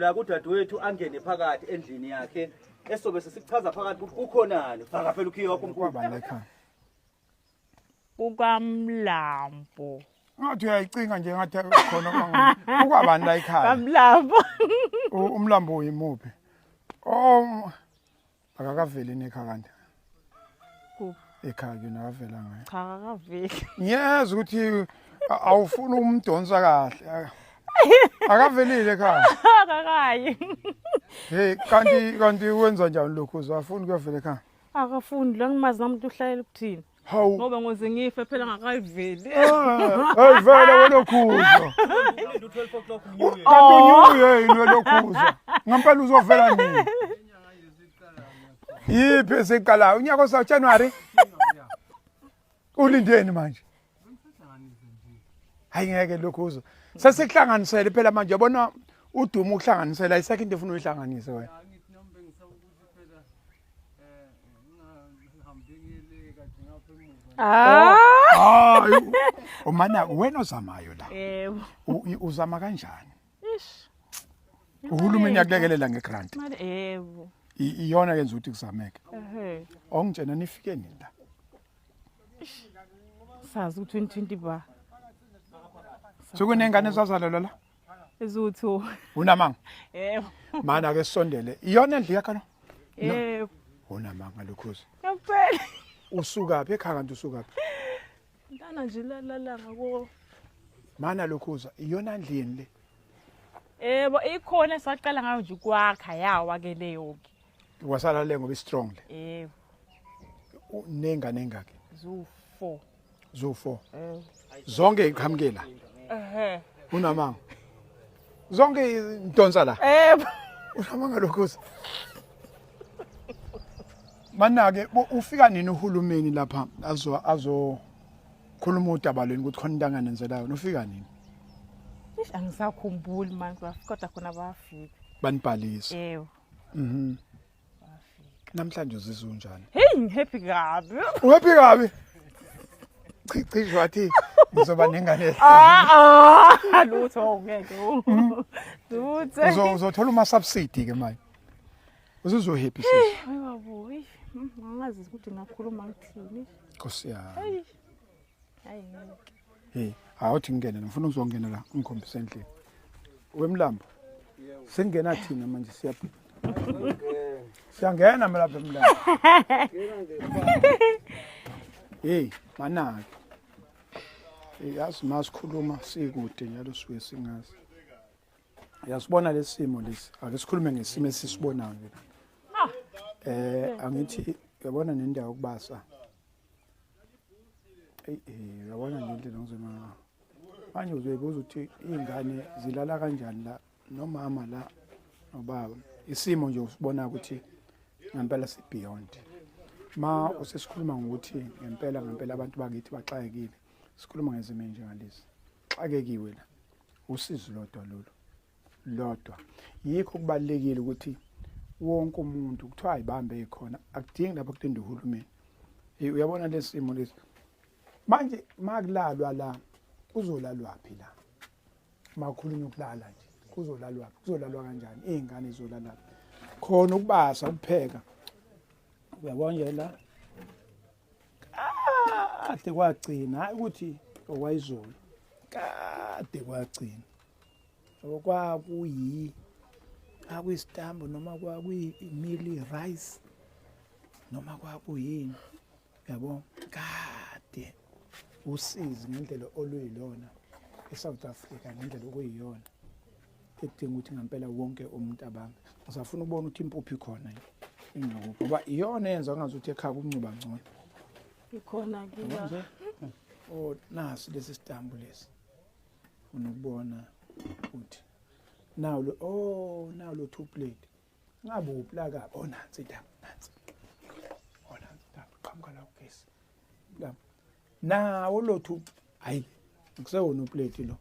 Siyovula kudadewethu angene phakathi endlini yakhe esobe sesichaza phakathi ukuthi kukhonani. Faka phela ukhiye wakho mkhulu. Kwabani la ekhaya? Kukamlambo. Ngathi uyayicinga nje ngathi khona kukwabani la ekhaya? Kamlambo. Umlambo uyimuphi? Oh, akakaveli nekhaya kanti. Kuphi? Ekhaya kuyona akavelanga. Cha, akakaveli. Ngiyezwa ukuthi awufuni ukumdonsa kahle. Akavelile ekhaya. Akakayi. Hey, kanti wenza njani lokhu? Uzafuna ukuyovela ekhaya? Akafundi la, ngimazi nami ukuthi uhlalela ukuthini. Hawu. Ngoba ngoze ngife phela ngakayiveli. Hey, vele welokhuzo. U12 o'clock New Year. Kanti unyuye yini welokhuzo? Ngempela uzovela nini? Yiphi esiqalayo? Unyaka ozayo January? Ulindeni manje? Hayi ngeke lokhuzo. Sesikuhlanganisele phela manje, yabona udumo ukuhlanganisela ayisekho into efuna uyihlanganise wena. Angithi nami bengisaba ukuthi phela ngingahambi ngiyele kade ngapha emuva. Ah. Hayi, umana wena ozamayo la. Yebo. Uzama kanjani? Ish. Uhulumeni yakulekelela ngegrant. Mali yebo. Iyona yenza ukuthi kuzameke. Ehhe. Ongitshena nifike nini la? Sazi ukuthi 2020 ba. Sekunengane ezazalelwa la? Ezuthu. Unamanga? Yebo. Mana ke sisondele. Iyona endlu yakho lo? Yebo. Unamanga lokhuzi. Ngempela. Usukaphi ekhaya kanti usukaphi? Mntana nje la la la ngako. Mana lokhuza iyona ndlini le. Yebo, ikhona esaqala ngayo nje ukwakha yawa ke leyo ke. Wasala le ngoba i-strong le. Yebo. Nengane engaki? Zu4. Zu4. Yebo. Zonke iqhamukela. Ehhe. Unamanga. Zonke intonsa la. Yebo. Unamanga lokhuza. Mana-ke ufika nini uhulumeni lapha azo khuluma udaba lweni ukuthi khona into anganenzelayo, ufika nini? Ish, angisakhumbuli manje, kodwa khona bayafika. Banibhalisa. Yebo. Namhlanje uzizwa unjani? Hey, ngihappy kabi. Uhappy kabi? Cishe wathi ngizoba nengane. Ah, ah, lutho ngeke. Lutho. Uzothola uma subsidy ke manje. Uzuzo happy sis. Hayi babo, hey, angazi ukuthi ngakhuluma ngithini. Nkosi yami. Hey. Hayi ngeke. Hey, awuthi ngingene, ngifuna ukuzongena la ngikhombise endlini. Wemlambo. Singena thina manje siyaphi? Siyangena mina lapha emlambo. Hey, manake. Yazi masikhuluma sikude njalo suke singazi. Yasibona lesimo lesi. Ake sikhulume ngesimo esisibonayo nje. Angithi uyabona nendawo yokubasa. Ey, uyabona nje indlela ngizoma. Manje uzoyibuza ukuthi izingane zilala kanjani la nomama la nobaba. Isimo nje usibona ukuthi ngempela si beyond. Ma usesikhuluma ngokuthi ngempela ngempela abantu bakithi baxakekile. Sikhuluma ngezimo njengalezi. Xakekiwe la. Usizi lodwa lolu. Lodwa. Yikho kubalekile ukuthi wonke umuntu kuthiwa ayibambe ikhona, akudingi lapho kudinda uhulumeni. Hey, uyabona lesimo lesi. Manje makulalwa la kuzolalwa phi la? Makhulunywa ukulala nje. Kuzolalwa phi? Kuzolalwa kanjani? Izingane zizolala khona ukubasa ukupheka. Uyabona nje la. Kade kwagcina, hayi ukuthi okwayizolo. Kade kwagcina. Okwakuyi akuyisitambu noma kwakuyi mealie rice noma kwakuyini, yabo, kade usizi ngendlela oluyilona eSouth Africa, ngendlela okuyiyona ekudinga ukuthi ngempela wonke umuntu abambe. Ngisafuna ukubona ukuthi impuphu ikhona ingakuphi, ngoba iyona eyenza ngazuthi ekhaya kuncuba ngcono. Ikhona ke. Nje oh, nasi lesi sitambu lesi unokubona ukuthi nawu lo, oh, nawu lo two plate ngabe uplaka. Oh, nansi indaba, nansi, oh, nansi indaba qhamuka la ugesi la nawo lo two. Hayi, akusewona uplate lo.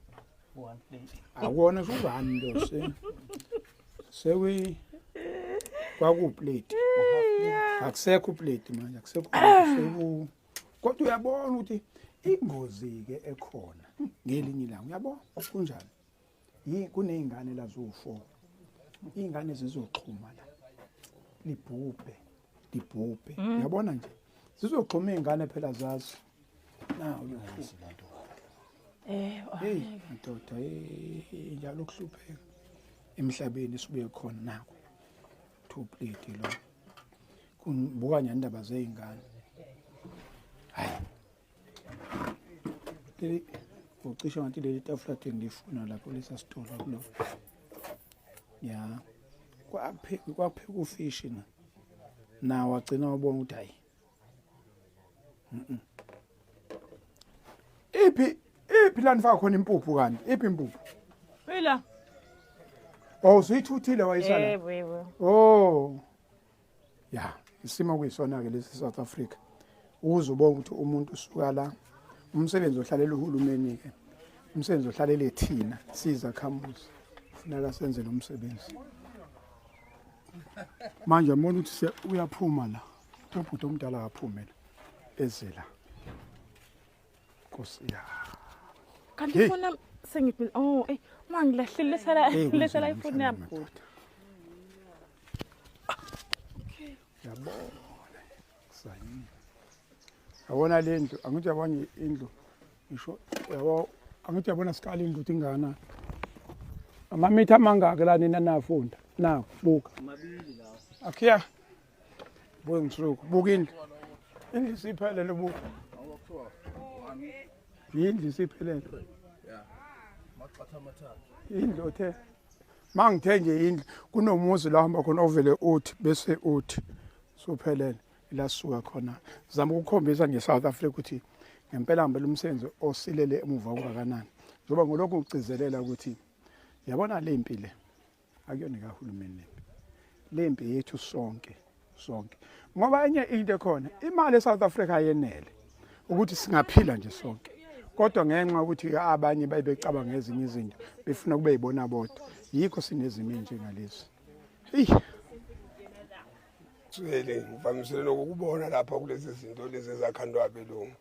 One plate. Akuwona suvani lo sewi kwakuplate, akusekho uplate manje, akusekho seku. Kodwa uyabona ukuthi ingozi ke ekhona ngelinye ilanga, uyabona kunjani, kuneyingane la zu4 Iy'ngane zizoxhuma la, libhubhe libhubhe. Yabona nje zizoxhuma iy'ngane phela zazo. Nawu lo. Hey madoda, hey, njalo ukuhlupheka emhlabeni sibuye khona nako. Two plate lo. Kungibuka nje indaba zey'ngane. Hayi. Leli ucishe ngathi leli tafula thi ngilifuna lapho lesa sitolo kulo. Ya. Kwapheka kwapheka ufishi na. Nawo agcina wabona ukuthi hayi. Iphi iphi la nifaka khona impuphu kanti? Iphi impuphu? Ila. Oh, usuyithuthile wayisala. Yebo, yebo. Oh. Ya, isimo kuyisona ke lesi South Africa. Ukuze ubone ukuthi umuntu usuka la, umsebenzi ohlalela uhulumeni ke. Umsebenzi ohlalele thina sizakhamuzi. Kufuneka senze lo msebenzi. Manje umuntu uthi uyaphuma la. Ubhuti omdala akaphume la. Eze la. Nkosi ya. Kanti Hey. ifoni yami sengithi oh eh uma ngilahlile lesala Hey, lesala kunzima ifoni yami. emhlabeni, madoda. Yabona. Sayini. Yabona le ndlu, angithi yabona indlu. Ngisho yabo angithi yabona sikala indlu ukuthi ingakanani. Amamitha amangaki la nina nafunda? Naku buka. Mabili lawo. Akhiya. Buka ngisuku, buka indlu. Indlu isiphelele buka. Indlu isiphelele. Indlu othe mangithe nje indlu kunomuzi la hamba khona ovele uthi bese uthi suphelele la sisuka khona. Zama ukukhombisa nje South Africa ukuthi ngempela ngempela umsebenzi osilele emuva kungakanani. Njengoba ngolokhu ngigcizelela ukuthi yabona le mpi le akuyona kahulumeni lempi. Lempi yethu sonke sonke. Ngoba enye into ekhona imali eSouth Africa ayenele ukuthi singaphila nje sonke. Kodwa ngenxa ukuthi abanye bayebecabanga ezinye izinto befuna kube yibona bodwa. Yikho sinezimo njengalezi. Hey, Swele ngivamisele nokukubona lapha kulezi zinto lezi ezakhandwa abelungu.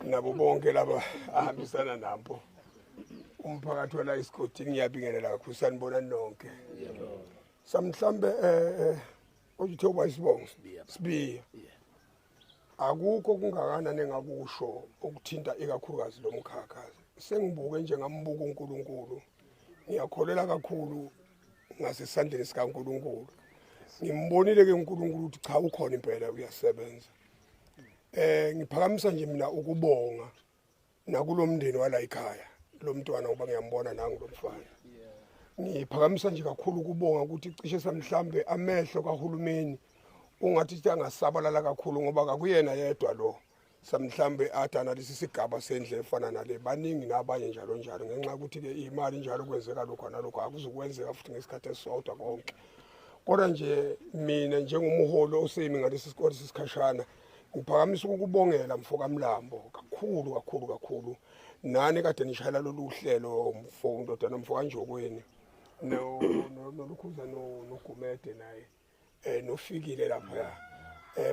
Nabo bonke laba ahambisana nabo. Umphakathi wala esigodini ngiyabingelela kakhulu, sanibona nonke. Samhlambe uthe uba isibongo Sibiya. Akukho kungakanani engakusho okuthinta ikakhulukazi lo mkhakha. Sengibuke nje ngambuka uNkulunkulu. Ngiyakholela kakhulu ngasesandleni sikaNkulunkulu. Ngimbonile ke uNkulunkulu ukuthi cha ukhona impela uyasebenza. Ngiphakamisa nje mina ukubonga nakulomndeni wala ekhaya lo mntwana ngoba ngiyambona nangu lo mfana. Ngiphakamisa nje kakhulu ukubonga ukuthi cishe samhlambe amehlo kahulumeni ungathi angasabalala kakhulu ngoba akuyena yedwa lo. Samhlambe adana lesi sigaba sendle efana nale baningi nabanye njalo njalo ngenxa yokuthi ke imali njalo kwenzeka lokho nalokho akuzukwenzeka futhi ngesikhathi esisodwa konke. Kodwa nje mina njengomholi osemi ngalesi sikole sisikhashana ngiphakamisa ukubongela mfo kaMlambo kakhulu kakhulu kakhulu. Nani kade nishayela lolu hlelo mfo ndodana mfo kaNjokweni no nolukhuza noGumede naye nofikile lapha.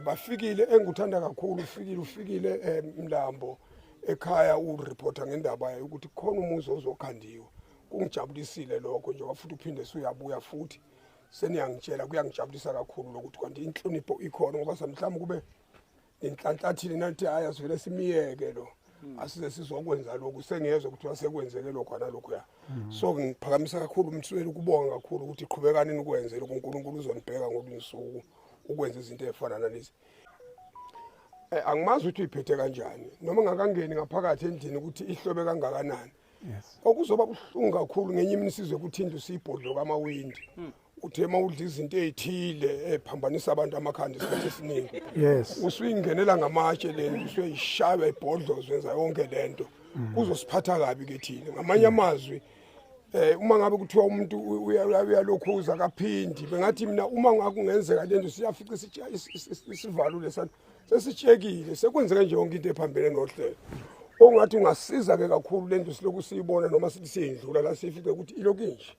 Bafikile engikuthanda kakhulu ufikile Mlambo ekhaya ureporter ngendaba ukuthi khona umuzi ozokhandiwa. Kungijabulisile lokho njengoba futhi uphinde suyabuya futhi seniyangitshela kuyangijabulisa kakhulu lokuthi kanti inhlonipho ikhona ngoba mhlawumbe kube nenhlanhlathile nathi hayi asivele simiyeke lo asize sizokwenza lokhu sengiyezwa ukuthi wasekwenzeke lokho nalokho ya. So ngiphakamisa kakhulu umsweli ukubonga kakhulu ukuthi qhubekani nikwenze lokhu uNkulunkulu uzonibheka ngolunye usuku ukwenza izinto ezifana nalezi. Angimazi ukuthi uyiphethe kanjani noma ngakangeni ngaphakathi endlini ukuthi ihlobe kangakanani. Okuzoba buhlungu kakhulu ngenye imini sizwe ukuthi indlu siyibhodlo kamawindi. Uthe mawudla izinto ezithile ephambanisa abantu amakhanda isikhathi esiningi. Usuyingenela ngamatshe lento usuyishaya ibhodlozo wenza yonke lento. Kuzosiphatha kabi ke thina. Ngamanye amazwi uma ngabe kuthiwa umuntu uyalokhuza kaphindi bengathi mina uma ngakungenzeka lento siyafica isivalo lesana sesitshekile sekwenzeke nje yonke into ephambene nohlelo. Ongathi ungasiza ke kakhulu lento siloku siyibona noma sithi siyindlula la sifice ukuthi ilokhu nje.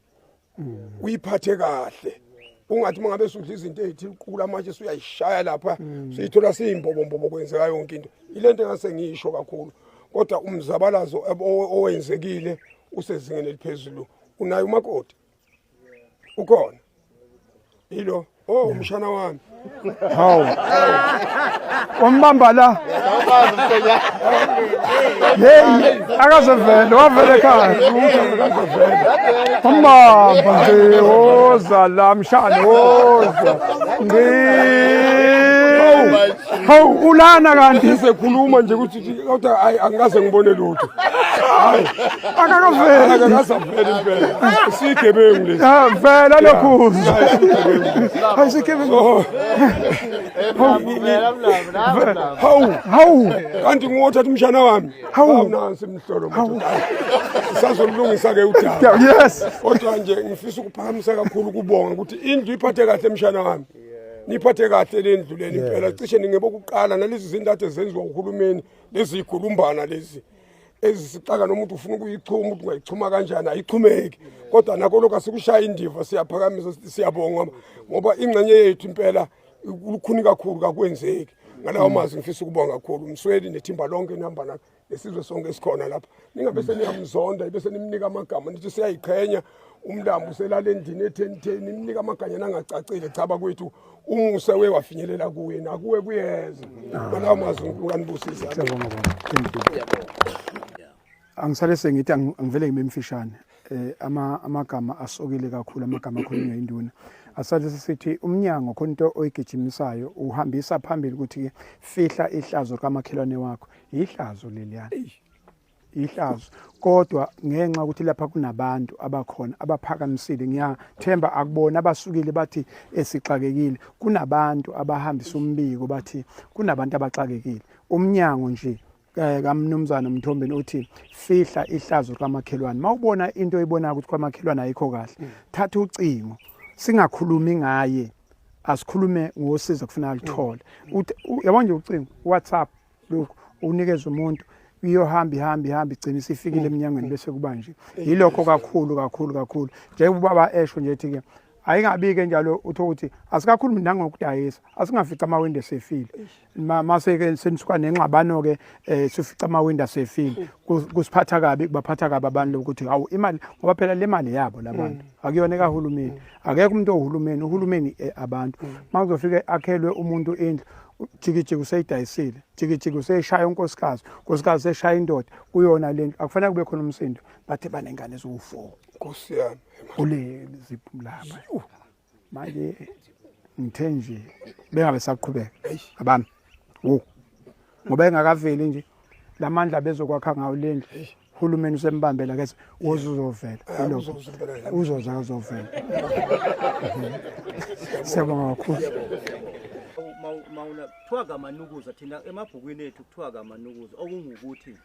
Uyiphathe kahle. Ungathi mangabe sudla izinto ezithile uqula amatshe usuyayishaya lapha siyithola siyimbobombobo kwenzeka yonke into. Ilento engase ngisho kakhulu kodwa umzabalazo owenzekile usezingeni eliphezulu. Unayo umakoti? Ukhona yilo, oh, umshana wami. Hawu, wambamba la. Hey, akazevele, wavele ekhaya. Wambamba nje, woza la mshana, woza. Hawu, ulana kanti. Sekhuluma nje ukuthi kodwa hayi, angikaze ngibone lutho. Hayi, Akakaveli. Akakasaveli impela. Sigebengu lesi. Ah, vela lokhu. Hayi, sigebengu. Hawu. Hawu. Kanti ngiwothatha umshana wami. Hawu. Nansi imhlolo madoda. Sazolungisa ke udaba. Yes. Kodwa nje ngifisa ukuphakamisa kakhulu ukubonga ukuthi indlu iphathe kahle, mshana wami. Niphathe kahle le ndlu leni impela, cishe ningebokuqala nalezi zinto ade zenziwa uhulumeni, lezi igulumbana lezi ezisixaka nomuntu ufuna ukuyichuma ukuthi ungayichuma kanjani, ayichumeki. Kodwa nako lokhu asikushaya indiva, siyaphakamisa sithi siyabonga ngoba ingxenye yethu impela lukhuni kakhulu, kakwenzeki. Ngalawo mazwi ngifisa ukubonga kakhulu umsweli nethimba lonke nihamba nalo, nesizwe sonke esikhona lapha. Ningabe seniyamzonda, ibe senimnika amagama, nithi siyayiqhenya umlambo uselala endlini etheni, nimnika amaganyana angacacile. Cha bakwethu, umusa we wafinyelela kuye, nakuwe kuyeza. Ngalawo mazwi, uNkulunkulu anibusise. Siyabonga baba. Thank you. Angisale sengithi angivele ngibe mfishane. Amagama asokile kakhulu, amagama akhulunywa induna. Asale sithi umnyango khona into oyigijimisayo, uhambisa phambili ukuthi ke fihla ihlazo kamakhelwane wakho. Ihlazo leliyana. Ihlazo. Kodwa ngenxa ukuthi lapha kunabantu abakhona abaphakamisile, ngiyathemba akubona abasukile bathi esixakekile. Kunabantu abahambisa umbiko bathi kunabantu abaxakekile. Umnyango nje kaMnumzana Mthombeni uthi fihla ihlazo kamakhelwane. Mawubona into oyibonayo ukuthi kwamakhelwane ayikho kahle, thatha ucingo. Singakhulumi ngaye, asikhulume ngosizo kufanele alithole. Yabona nje ucingo, WhatsApp lokhu unikeza umuntu, iyohamba ihamba ihamba, igcina isifikile eminyangweni, bese kuba nje yilokho kakhulu kakhulu kakhulu. Njengoba ubaba esho nje ethi ke ayingabike njalo, utho ukuthi asikakhulumi nangokudayisa, asingafica amawindi esefile. Mase ke senisuka nengxabano ke, sifica amawindi asefile. Kusiphatha kabi, kubaphatha kabi abantu ukuthi hawu, imali, ngoba phela le mali yabo labantu, akuyona kahulumeni. Akekho umuntu ohulumeni, uhulumeni abantu. Makuzofika akhelwe umuntu indlu, jikijiki useyidayisile, jikijiki useyishaya unkosikazi, unkosikazi useshaya indoda kuyona lendlu. Akufanele kube khona umsindo. Bathe banengane eziwu-4. Nkosi yami. Kule ziphu lapha manje, ngithe nje bengabe saqhubeka abami wo, ngoba engakaveli nje lamandla bezokwakha ngawo lendlu, uhulumeni usembambela ke, woze uzovela. Yilokho. Uzoza impela. Uzoza, uzovela. Siyabonga kakhulu. Mawuna kuthiwa kamanukuza, thina emabhukwini ethu kuthiwa kamanukuza, okungukuthi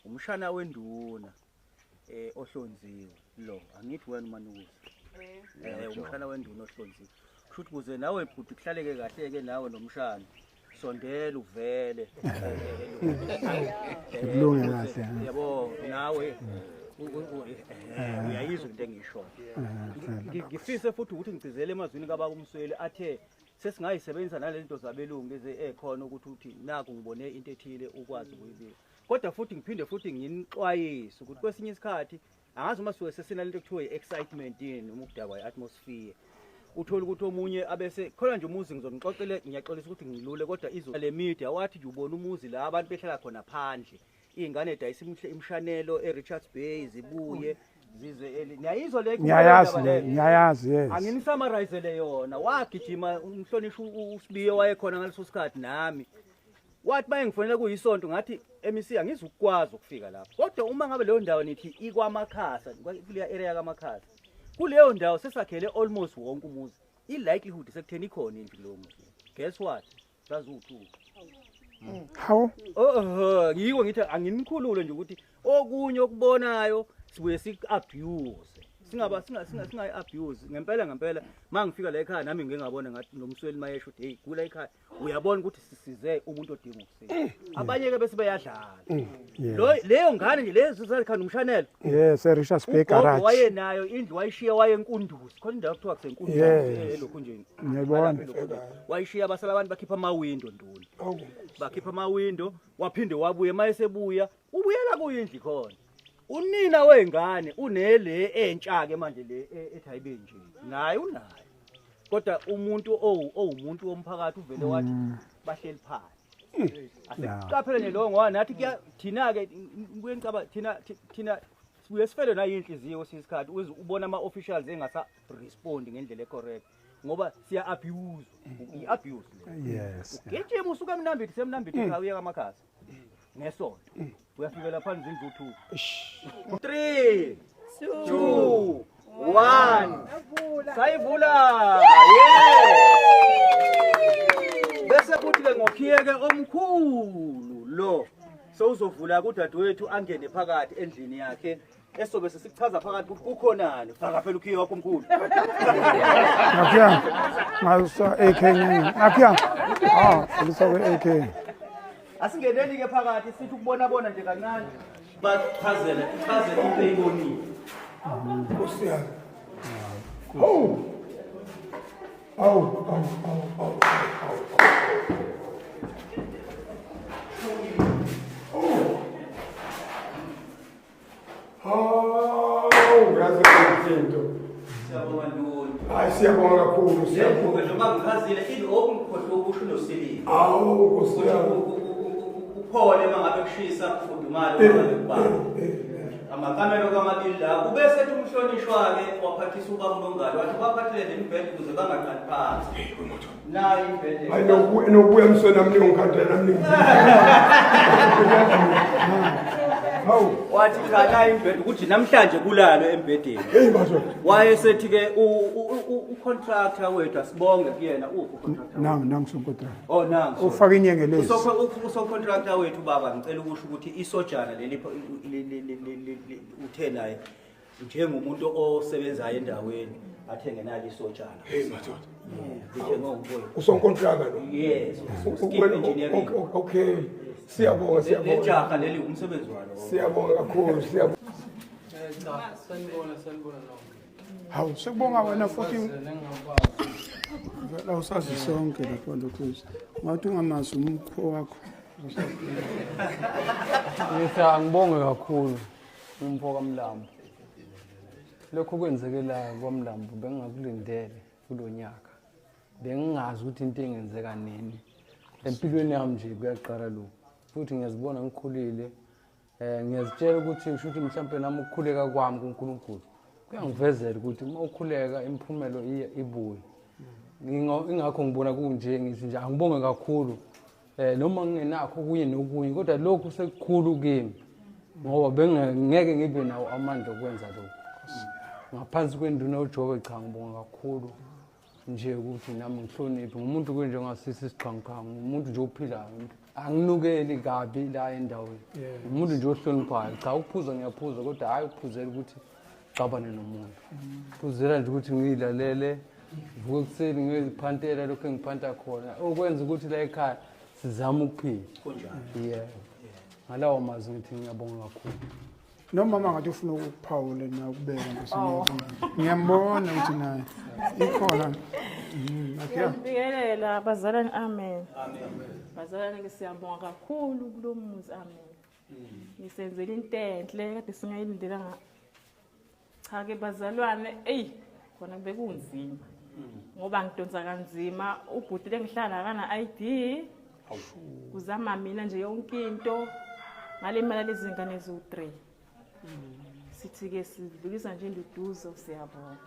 umshana wenduna ohlonziwe lo. Angithi wena umanukuza, umshana wenduna ohlonziwe, kusho ukuthi kuze nawe bhuti kuhlaleke kahle ke nawe nomshana, sondela uvele. Kulunge kahle, ha. Yabo, nawe uyayizwa into engishoyo. Ngifise futhi ukuthi ngigcizele emazwini kababa uMsweli athe sesingayisebenzisa nalezi zinto zabelungu lezi ekhona, ukuthi uthi naku ngibone into ethile, ukwazi ukuyibika. Kodwa futhi ngiphinde futhi nginixwayise ukuthi kwesinye isikhathi, angazi uma suke sesinalento ekuthiwa i-excitement yini noma ukudakwa i-atmosphere, uthola ukuthi omunye abese khona nje umuzi. Ngizonixoxele, ngiyaxolisa ukuthi ngilule, kodwa izo le media wathi nje ubona umuzi la abantu behlala khona phandle, iy'ngane dayisa imshanelo e-Richards Bay, zibuye zize niyayizwa le Ngiyayazi le. leyo. Ngiyayazi, yes. Anginisummarize yona. Wagijima umhlonishwa uSibiye, wayekhona ngaleso sikhathi nami. Wathi bayengifonela kuyisonto, ngathi MEC angizukwazi ukufika lapho, kodwa uma ngabe leyo ndawo nithi ikwamakhasa, kuleya area kaMakhasa, kuleyo ndawo sesakhele almost wonke umuzi, i-likelihood sekutheni ikhona indlu kulowo muzi. Guess what, zaziwu-two. Hawu. Oh, ngiko ngithi anginikhulule nje ukuthi okunye okubonayo sibuye siku-abuse, singaba singayi-abuse ngempela ngempela. Uma ngifika la ekhaya nami ngike ngabona, ngathi nomsweli mayesho ukuthi hey, kula ekhaya uyabona ukuthi sisize umuntu odinga ukusiza. Abanye-ke bese bayadlala. Leyo ngane nje, lezo zazikhanda umshanelo. Yes, eRichards Bay Ugogo garage. wayenayo indlu, wayishiya wayenkunduzi, khona indawo kuthiwa kusenkunduzi elokhu nje. Ngiyayibona. Wayishiya, basala abantu bakhipha amawindo nduna, bakhipha amawindo, waphinde wabuya. Uma esebuya ubuyela kuyindlu khona. Unina wengane unele entsha ke manje le ethi ayibe nje. Naye unayo. Kodwa umuntu owumuntu womphakathi uvele wathi bahleli phansi. Asiqaphele nje lo ngoba nathi thina ke ngibuye ngicaba thina sibuye sifele nayo inhliziyo sisikhathi ubona ama officials engasa respond ngendlela ecorrect ngoba siya abuse i-abuse le. Yes. Ugijima usuka eMnambithi semnambithi cha uye kaMakhasa ngesonto. Uyafikela phansi izindlu 2. 3 2 1 sayivula. Bese kuthi ke ngokhiyeke omkhulu lo sewuzovula kudadewethu angene phakathi endlini yakhe esobe sesichaza phakathi kukhonani. Faka phela ukhiye wakho omkhulu. Nakhiya ngasusa AK nakhiya. Ah, ulisake AK. Asingeneni ke phakathi sithi ukubona bona nje kancane. Bachazele, ichazele into eyibonile. Nkosi yami. Hawu. Awu, awu, awu, awu, awu. Hawu, ngaze into. Siyabonga Ntuli. Hayi siyabonga kakhulu, siyabonga. Njengoba ngichazile into okungikhohlwe ukusho nosilile. Awu, Nkosi yami. Uphole mangabe kushisa kufudumala mangabe kubanda. Amakamelo kamabili la ubese ethi umhlonishwa ke waphathisa ubaba uNongalo wathi baphathele lemibhede ukuze bangaqali phansi. Nayi imbhede. Hayi nokubuya msona mningi ngikhandela mningi. Hawu. Wathi cha nayi imbhede ukuthi namhlanje kulalwe embhedeni. Hey madoda. Wayesethi ke u-contractor wethu asibonge kuyena uphi u-contractor? Nangu sonkontraka. Oh nangu. Ufaka inyengelezi. Uso-contractor wethu baba ngicela ukusho ukuthi isojana leli uthe naye njengomuntu osebenzayo endaweni athenge nali isojana. Hey madoda. Usonkontraka lo. Yes. Skip engineering. Okay. Siyabonga siyabonga. Lejaha leli umsebenzi walo. Siyabonga kakhulu siyabonga. Cha, sanibona sanibona nonke. Hawu sekubonga wena futhi la usazi sonke lapho lokhuza. Ngathi ungamazi umkho wakho. Ngitha ngibonge kakhulu umfo kaMlambo. Lokho kwenzekelayo kwaMlambo bengingakulindele kulonyaka. Bengingazi ukuthi into engenzeka nini. Empilweni yami nje kuyaqala lokho. Futhi ngiyazibona ngikhulile. Ngiyazitshela ukuthi usho ukuthi mhlawumbe nami ukukhuleka kwami kuNkulunkulu kuyangivezela ukuthi uma ukhuleka imiphumelo ibuye. Ingakho ngibona kunje ngithi nje angibonge kakhulu. Noma ngingenakho okunye nokunye kodwa lokhu sekukhulu kimi ngoba bengeke ngibe nawo amandla okwenza lokhu. Ngaphansi kwenduna uJobe cha ngibonga kakhulu nje ukuthi nami ngihloniphe ngumuntu kunje ngasisi isiqhanqangu umuntu nje ophilayo anginukeli kabi la endaweni umuntu nje ohloniphayo. Cha ukuphuza ngiyaphuza kodwa hayi ukuphuzela ukuthi xabane nomuntu. Phuzela nje ukuthi ngiyilalele vuke ekuseni ngiyoziphantela lokho engiphanta khona okwenza ukuthi la ekhaya sizame ukuphila. Kunjalo. Yeah. Ngalawo mazwi ngithi ngiyabonga kakhulu. Nomama ngathi ufuna ukuphawula na ukubeka nkosi. Ngiyambona ukuthi naye ikhona. Ngiyabingelela bazalwane, amen. Amen. Bazalwane ke siyabonga kakhulu kulomuzi, amen. Nisenzele into enhle kade singayilindelanga. Cha ke bazalwane, ey khona bekunzima. Ngoba ngidonsa kanzima ubhuti lengihlala kana ID. Kuzama mina nje yonke into ngale mali lezingane ezu3. Sithi ke sidlulisa nje induduzo siyabonga.